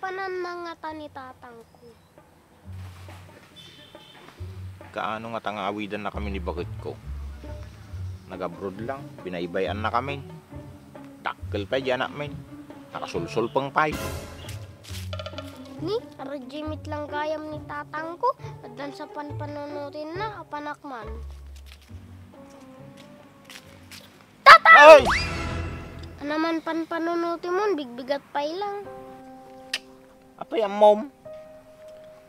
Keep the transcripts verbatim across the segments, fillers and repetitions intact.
Pananna ngata ni tatangko. Kaano ngata nga awidannakami ni baketko? Nag-abroad lang, binaybay-annakamin. Dakkel pay di anakmin. Nakasulsulpeng pay. Ni, arajay met lang gayam ni tatangko, addan sa panpanunutinna, apanak man. Tatang! Ay! Anaman panpanunutimon, bigbigat pay lang. Apay ammom?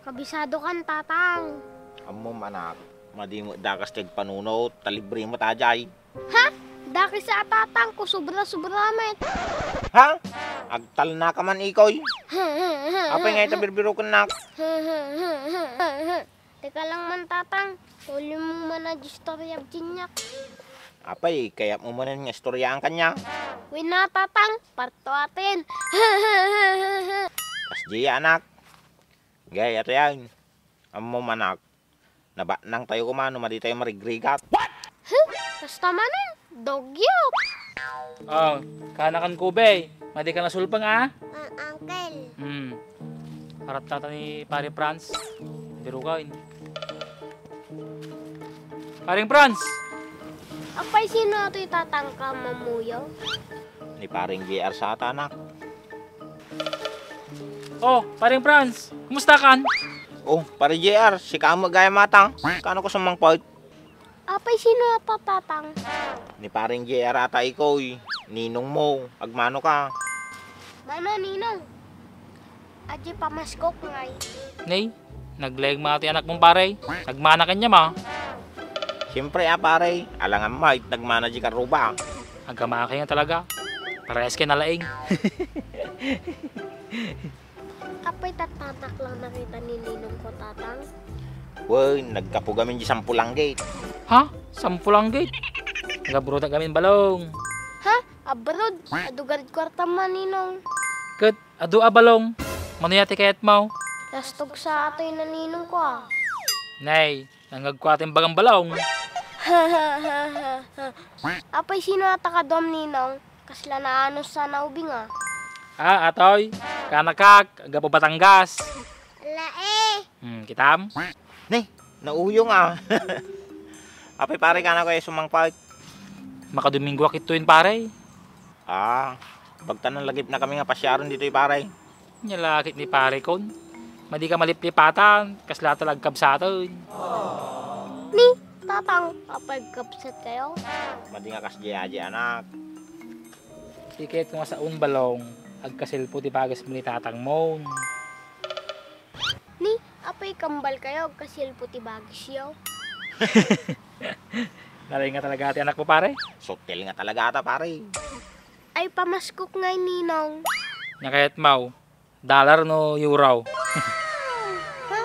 Kabisadokan, tatang. Ammom, anak, madi met dakas ti agpanunot, ta libre met ajay. Ha? Dakes a tatangko, sobra-sobra met. Ha? Agtalnaka man, ikoy. Apay nga ita birbirokennak? Teka lang man, tatang. Ulimo man a istorya, Jinyak. Apay, kayatmo manen nga istoryaan kaniak? Wen a, tatang, parto atin. Kasdiay, anak. Gay, atoyan. Ammom, anak, nabatnangtayo koma no madi tayo marigrigat. Huh? Kasta manen, dogyot. Oh, kaanakan, Kubey. Madi ka nasulpeng, a? Ah, uncle. Hmm. Arat tata ni Pare Franz. Birukaw, eh. Pareng Franz! Apay, sino atoy tatangka, mamuyo? Ni Pareng J R sa ata, anak. Oh, Pareng Franz, kumusta kan? Oh, Pare J R, sika met gayam ata. Kaano ka sumangpet? Apay, sino ata, tatang? Ni Pareng J R ata ikoy, ninong mo, agmano ka. Mano, ninong? Adi pamaskok ngay. Nay, naglaeng man ti anakmon, pare. Nagmana kaniam, a. Siyempre, a, pare, alangan met nagmana di karuba. Agama kay nga talaga. Parehas kay nalaing. Apay, tatangak lang nakita ni ninong ko, tatang? Wen, nagkapo gamin di Sampulanggit. Ha? Sampulanggit? Nagabrutak gamin, Balong. Ha? Abroad? Adu gad kuartam, ninong. Ket adu a, Balong. Mano aya ti kayatmo? Lastog sa atoy na ninong ko, a. Nay, nangngegko a ti imbagam, Balong. Apay, sino ata kaduam, ninong? Kasla naanus sa naubing, a. A, atoy, kaanakak, gapu Batangas. Lae. Hmm, kitam? Ni, nauyong, a. Apay, pare, kaano kayo sumangpet? Makadomingo a kittoyen, pare. A, pagtanan lagipnakami nga pasiaren ditoy, pare. Nia la ket ni parekon. Madi ka maliplipatan, kasla ta la agkabsaten. Ni, tatang, apay agkabsat kayo? Madi nga kasdiay, anak. Ti kayatko nga saon, Balong, agkaselpo ti bagasmo ni tatangmo. Ni, apay kambal kayo, agkaselpo ti bagasyo? Nalaing nga talaga ti anakmo, pare. Sutil nga talaga ata, pare. Ay, pamaskok ngay, ninong. Nia kayatmo, dollar no euro? Ha?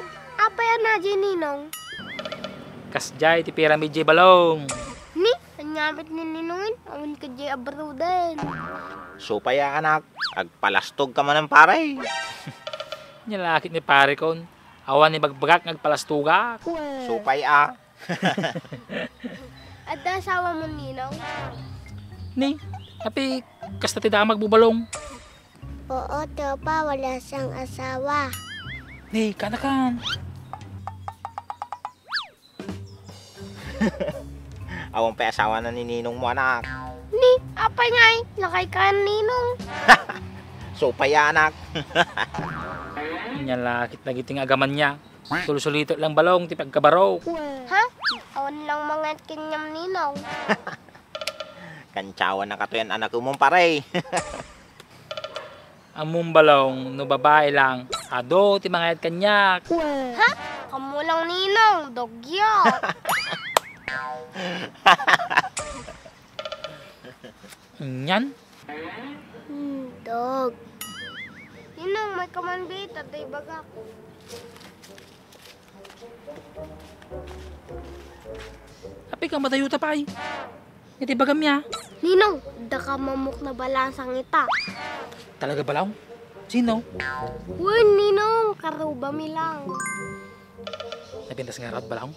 Apay a nadi, ninong? Kasdiay ti pyramid diay, Balong. Ni, ania met ni ninongin, awan kadiay abroaden. Supay a, anak, agpalastog ka manen, pare. Nia la ket ni parekon, awan ni bagbagak nga agpalastogak. Supay a. Adda asawamon, ninong? Ni, apay kasta ti damagmo, Balong? Oo, tropa, wala sang asawa. Ni, kaanakan. Awan pay asawana ni ninongmo, anak. Ni, apay ngay, lakay kan ninong. Supay a, anak. Nia la ket dagiti nga agamanna. Sulsulitek lang, Balong, ti pagkabarok. Ha? Awan lang mangayat kaniam, ninong. Kantiawanna katoy a anakemon, pare. Ammom, Balong, no babai lang, adu ti mangayat kaniak. Ha? Kammo lang, ninong, dogyo. Anian? Hmm, dog. Ninong, may kaman bi, tatay bagak. Apay ka, madayota pay. Iti bagam ya. Ninong, adda ka mamok na balansang ita. Talaga, Balong? Sino? Wen, ninong, karuba mi lang. Napintas nga rat, Balong?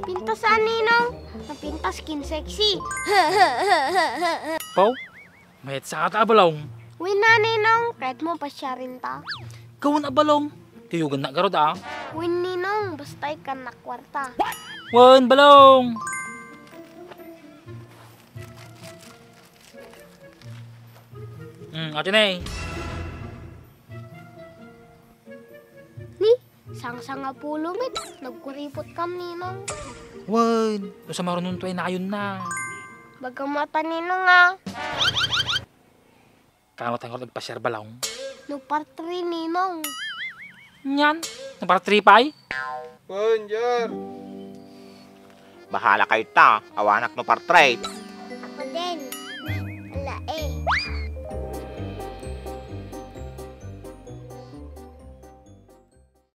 Pintas a, ninong. Napintas kin sexy. Pau? Mayat sa ata, Balong. Wen a, Ninong, kayatmo pasiarinta? Gawen a balong. Tuyogannak garud a. Wen, Ninong, basta ikkannak kuarta. Wen, balong. Hmm, ati ne. Ni, sangsangapulo met, nagkuripot kam, Ninong. Wen, no sa marunong to ay nayonna. Baga mata, Ninong, a. Kano tayo agpasiar balong? No par three, Ninong. Nyan, no par three pay? Wen, Jer. Bahala kayo ta, awanak no par three.